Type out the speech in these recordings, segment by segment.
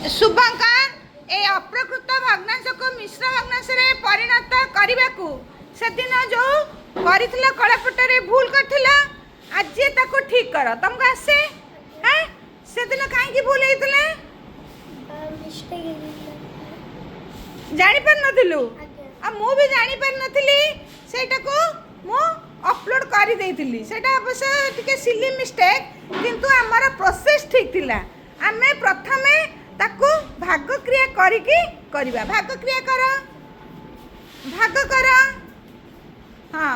ଶୁଭଙ୍କର, ଏ ଅପ୍ରକୃତ ଭଗ୍ନାଂଶକୁ ମିଶ୍ର ଭଗ୍ନାଂଶରେ ପରିଣତ କରିବାକୁ ସେଦିନ ଯେଉଁ କରିଥିଲ, କଳାପଟାରେ ଭୁଲ କରିଥିଲ, ଆଜି ତାକୁ ଠିକ୍ କର। ତମକୁ ଆସେ? ହଁ, ସେଦିନ କାହିଁକି ଭୁଲ ହେଇଥିଲା? ମିଷ୍ଟେକ୍ ହେଇଯାଇଥିଲା। ଜାଣିପାରିନଥିଲୁ? ଆଜ୍ଞା। ଆଉ ମୁଁ ବି ଜାଣିପାରିନଥିଲି, ସେଇଟାକୁ ମୁଁ ଅପଲୋଡ଼ କରିଦେଇଥିଲି। ସେଇଟା ଅବଶ୍ୟ ଟିକେ ସିଲି ମିଷ୍ଟେକ୍, କିନ୍ତୁ ଆମର ପ୍ରୋସେସ୍ ଠିକ୍ ଥିଲା। ଆମେ ପ୍ରଥମେ ତାକୁ ଭାଗକ୍ରିୟା କରିକି କରିବା। ଭାଗକ୍ରିୟା କର, ଭାଗ କର। ହଁ,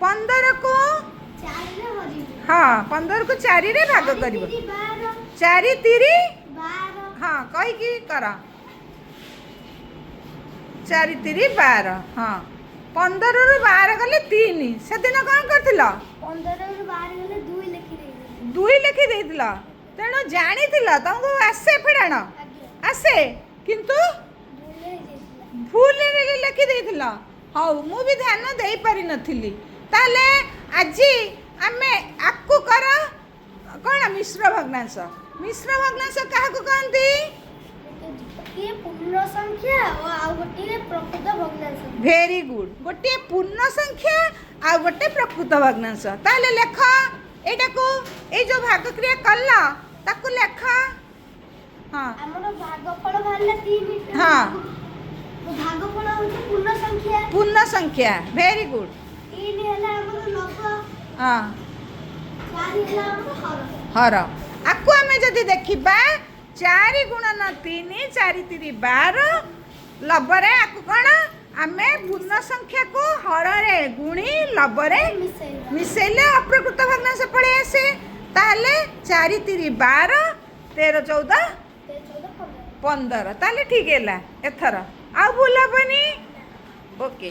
15କୁ ଚାରିରେ ହରିବୁ। ହଁ, 15କୁ ଚାରିରେ ଭାଗ କରିବ। 4 12। ଚାରି ତିରି 12। ହଁ, କହିକି କର। ଚାରି ତିରି 12। ହଁ, 15ରୁ 12 ଗଲେ 3। ସେଦିନ କ'ଣ କରିଥିଲ? 15ରୁ 12 ଗଲେ 2 ଲେଖି ଦେଇଥିଲି। 2 ଲେଖି ଦେଇଥିଲ। ତେଣୁ ଜାଣିଥିଲ, ତମକୁ ଆସେ ଫେଡ଼ାଣ? ଆଜ୍ଞା। ଆସେ, କିନ୍ତୁ ଭୁଲ ହେଇଯାଇଥିଲା। ଭୁଲରେ ଲେଖି ଦେଇଥିଲ। ହଉ, ମୁଁ ବି ଧ୍ୟାନ ଦେଇପାରିନଥିଲି। ତାହେଲେ ଆଜି ଆମେ ଆକୁ କର କ'ଣ? ମିଶ୍ର ଭଗ୍ନାଂଶ। ମିଶ୍ର ଭଗ୍ନାଂଶ କାହାକୁ କହନ୍ତି? ଗୋଟିଏ ପୂର୍ଣ୍ଣ ସଂଖ୍ୟା ଓ ଆଉ ଗୋଟିଏ ପ୍ରକୃତ ଭଗ୍ନାଂଶ। Very good. ଗୋଟିଏ ପୂର୍ଣ୍ଣ ସଂଖ୍ୟା ଆଉ ଗୋଟେ ପ୍ରକୃତ ଭଗ୍ନାଂଶ। ତାହେଲେ ଲେଖ ଏଇଟାକୁ, ଏଇ ଯେଉଁ ଭାଗକ୍ରିୟା କଲ ତାକୁ ଲେଖ। ହଁ। ଆମର ଭାଗଫଳ ବାହାରିଲା 3। ଭାଗଫଳ ହେଉଛି ପୂର୍ଣ୍ଣ ସଂଖ୍ୟା। ପୂର୍ଣ୍ଣ ସଂଖ୍ୟା, ଭେରି ଗୁଡ୍। 3 ହେଲା ଆମର ଲବ। 4 ହେଲା ଆମର ହର। ହର। ଆକୁ ଆମେ ଯଦି ଦେଖିବା, 4 ଗୁଣନ 3, 4 ତିରି 12, ଲବରେ ଆକୁ କ'ଣ ଆମେ ପୂର୍ଣ୍ଣ ସଂଖ୍ୟାକୁ ହରରେ ଗୁଣି ଲବରେ ମିଶେଇବା। ମିଶେଇଲେ ଅପ୍ରକୃତ ଭଗ୍ନାଂଶ ପଳେଇ ଆସେ। ତାହେଲେ 4 ତିରି 12, 13 14 13 14 15। 15। ତାହେଲେ ଠିକ୍ ହେଲା, ଏଥର ଆଉ ଭୁଲ ହେବନି। ଓକେ।